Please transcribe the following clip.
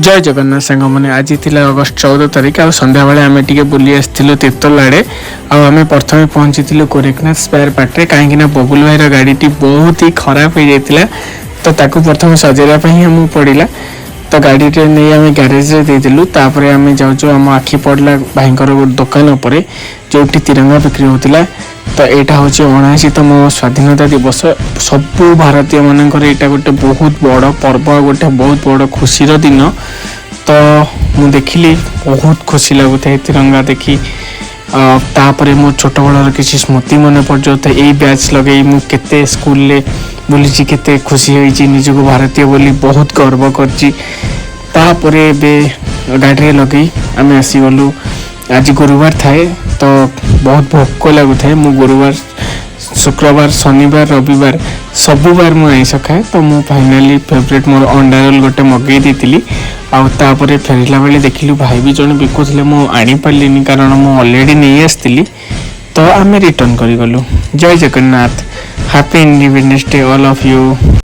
ଜୟ ଜଗନ୍ନାଥ ସାଙ୍ଗମାନେ। ଆଜି ଥିଲା ଅଗଷ୍ଟ 14 ତାରିଖ ଆଉ ସନ୍ଧ୍ୟାବେଳେ ଆମେ ଟିକେ ବୁଲି ଆସିଥିଲୁ ତିର୍ତ୍ତୋଲ ଆଡ଼େ। ଆଉ ଆମେ ପ୍ରଥମେ ପହଞ୍ଚିଥିଲୁ ଗୋରେଖନାଥ ସ୍ପେୟାର ପାର୍ଟରେ, କାହିଁକିନା ବବୁଲ ଭାଇର ଗାଡ଼ିଟି ବହୁତ ହି ଖରାପ ହେଇଯାଇଥିଲା। ତ ତାକୁ ପ୍ରଥମେ ସଜାଇବା ପାଇଁ ହିଁ ଆମକୁ ପଡ଼ିଲା। ତ ଗାଡ଼ିଟେ ନେଇ ଆମେ ଗ୍ୟାରେଜରେ ଦେଇଦେଲୁ। ତାପରେ ଆମେ ଯାଉଛୁ, ଆମ ଆଖି ପଡ଼ିଲା ଭାଇଙ୍କର ଗୋଟେ ଦୋକାନ ଉପରେ, ଯେଉଁଠି ତିରଙ୍ଗା ବିକ୍ରି ହେଉଥିଲା। ତ ଏଇଟା ହେଉଛି 79ତମ ସ୍ୱାଧୀନତା ଦିବସ। ସବୁ ଭାରତୀୟମାନଙ୍କର ଏଇଟା ଗୋଟେ ବହୁତ ବଡ଼ ପର୍ବ ଆଉ ଗୋଟେ ବହୁତ ବଡ଼ ଖୁସିର ଦିନ। ତ ମୁଁ ଦେଖିଲି, ବହୁତ ଖୁସି ଲାଗୁଥାଏ ତିରଙ୍ଗା ଦେଖି। ତାପରେ ମୋ ଛୋଟବେଳର କିଛି ସ୍ମୃତି ମନେ ପଡ଼ିଯାଉଥାଏ। ଏଇ ବ୍ୟାଚ୍ ଲଗେଇ ମୁଁ କେତେ ସ୍କୁଲରେ ବୁଲିଛି, କେତେ ଖୁସି ହେଇଛି, ନିଜକୁ ଭାରତୀୟ ବୋଲି ବହୁତ ଗର୍ବ କରିଛି। ତାପରେ ଏବେ ଗାଡ଼ିରେ ଲଗେଇ ଆମେ ଆସିଗଲୁ। ଆଜି ଗୁରୁବାର ଥାଏ, ତ ବହୁତ ଭୋକ ଲାଗୁଥାଏ। ମୁଁ ଗୁରୁବାର, ଶୁକ୍ରବାର, ଶନିବାର, ରବିବାର ସବୁବାର ମୁଁ ଆଇଁଷ ଖାଏ। ତ ମୁଁ ଫାଇନାଲି ଫେଭରେଟ୍ ମୋର ଅଣ୍ଡା ରୋଲ୍ ଗୋଟେ ମଗେଇ ଦେଇଥିଲି। ଆଉ ତାପରେ ଫେରିଲା ବେଳେ ଦେଖିଲୁ ଭାଇ ବି ଜଣେ ବିକୁଥିଲେ। ମୁଁ ଆଣିପାରିଲିନି, କାରଣ ମୁଁ ଅଲରେଡ଼ି ନେଇ ଆସିଥିଲି। ତ ଆମେ return କରିଗଲୁ। Jay Jagannath. Happy Independence Day, all of you.